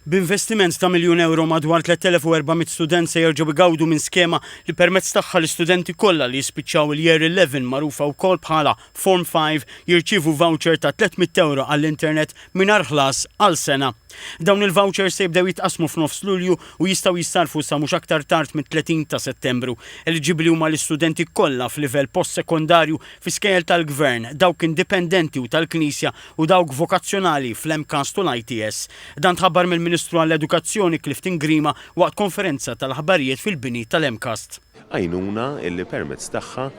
B'investiment ta' miljun ewro madwar 3,400 student se jerġgħu jgawdu minn skema li permezz tagħha l-istudenti kollha li jispiċċaw il-Year 11 magħrufa wkoll bħala Form 5 jirċievu voucher ta' 300 ewro għall-internet mingħajr ħlas għal sena. Dawn il-vouchers se jibdew jitqassmu f'nofs Lulju u jistgħu jissarrfu sa mhux aktar tard mit-30 ta' Settembru. Eliġibbli huma l-istudenti kollha f'livell post-sekondarju fi skejjel tal-Gvern, dawk indipendenti u tal-Knisja u dawk vokazzjonali fl-MCAST u l-ITS. Dan tħabbar mill-Ministru għall-Edukazzjoni Clifton Grima waqt konferenza tal-aħbarijiet fil-bini tal-MCAST. Għajnuna illi permezz tagħha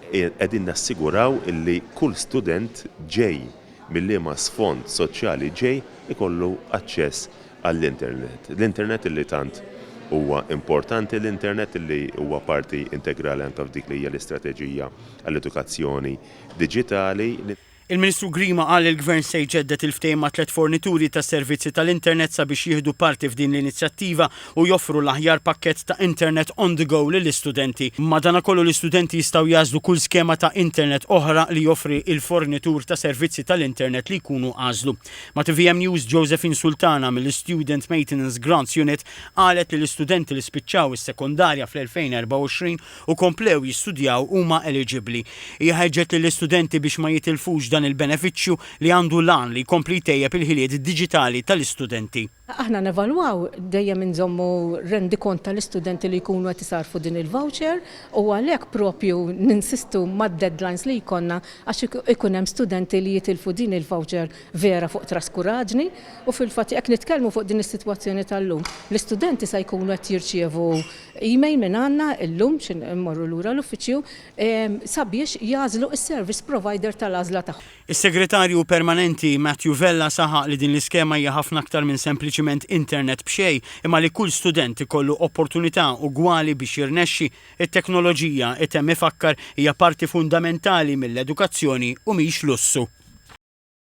qegħdin nassiguraw illi kull student ġej minn liema sfond soċjali ġej ikollu aċċess għall-internet. L-internet illi tant huwa importanti, l-internet illi huwa parti integrali anke f'dik li hija l-istrateġija għall-edukazzjoni diġitali. Il-Ministru Grima qal li l-Gvern se jġedded il-ftehim ma' tlett fornituri ta' servizzi tal-internet sabiex jieħdu parti f'din l-inizjattiva u joffru l-aħjar pakkett ta' internet on the go lill-istudenti. Madanakollu l-istudenti jistgħu jagħżlu kull skema ta' internet oħra li joffri l-fornitur ta' servizzi tal-internet li jkunu għażlu. Ma' tvm News Josephine Sultana mill-Student Maintenance Grants Unit qalet li l-istudenti li spiċċaw is-sekondarja fl-2024 u komplew jistudjaw huma eliġibbli. Hija ħeġġet lill-istudenti biex ma jitilfux dan il-benefiċċju li għandu l-għan li jkompli jtejjeb il-ħiliet diġitali tal-istudenti. Aħna nevalwaw, dejjem inżommu rendikont tal-istudenti li jkunu qed isarrfu din il-voucher u għalhekk proprju ninsistu mad-deadlines li jkollna għax ikun hemm studenti li jitilfu din il-voucher vera fuq traskuraġni u fil-fatt jekk nitkellmu fuq din is-sitwazzjoni tal-lum, l-istudenti se jkunu qed jirċievu email minn għandna illum xi mmorru lura l-uffiċċju sabiex jagħżlu s-service provider tal-għażla tagħhom. Is-Segretarju Permanenti Matthew Vella saħaq li din l-iskema hija ħafna aktar minn sempliċiment internet b'xejn imma li kull student ikollu opportunità ugwali biex jirnexxi. It-teknoloġija, itemm ifakkar, hija parti fundamentali mill-edukazzjoni u mhix lussu.